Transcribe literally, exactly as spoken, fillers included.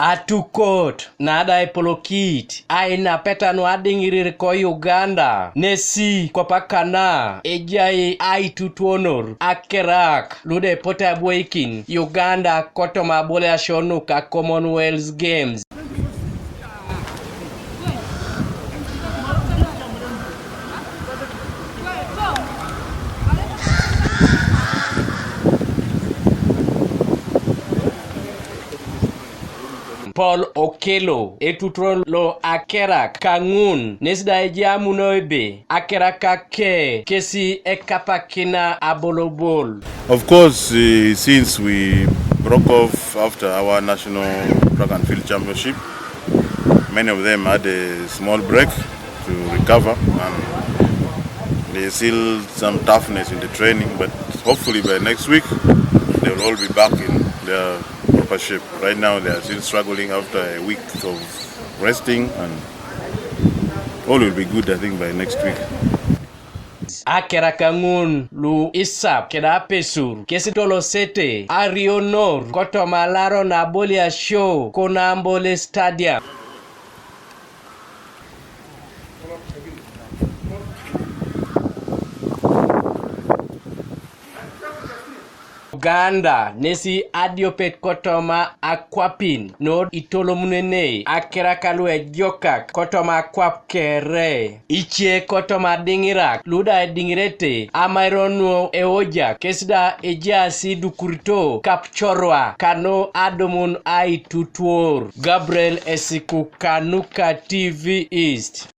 Atukot na da epolokit ainapeta nu adiŋirir ko Uganda nesi kwape kana ejai aitutuonor akerak lu da epote aboikin Uganda kotoma aboliasio nuka Commonwealth Games. Paul Okello, etutuono lo akerak kaŋun, nes da ejai amuno ebe akerak ake kesi ekapakina abolobol. Of course, eh, since we broke off after our national track and field championship, many of them had a small break to recover, and there's still some toughness in the training, but hopefully by next week, they'll all be back in their proper shape. Right now, they are still struggling after a week of resting, and all will be good, I think, by next week. Akerak ŋun lu isap kede apesur kesi tolosete arionor kotoma alaro na aboliasio ko Namboole Stadium. Uganda nesi adiopet kotoma akwapin nu itolomunenei akerak lu ejokak kotoma akwap kere. Ice kotoma adiŋirak lu da ediŋirete amairo nu eoja kes da ejaas idukurito kapucorwa kanu adumun aitutuor. Gabriel Esiku kanuka T V East.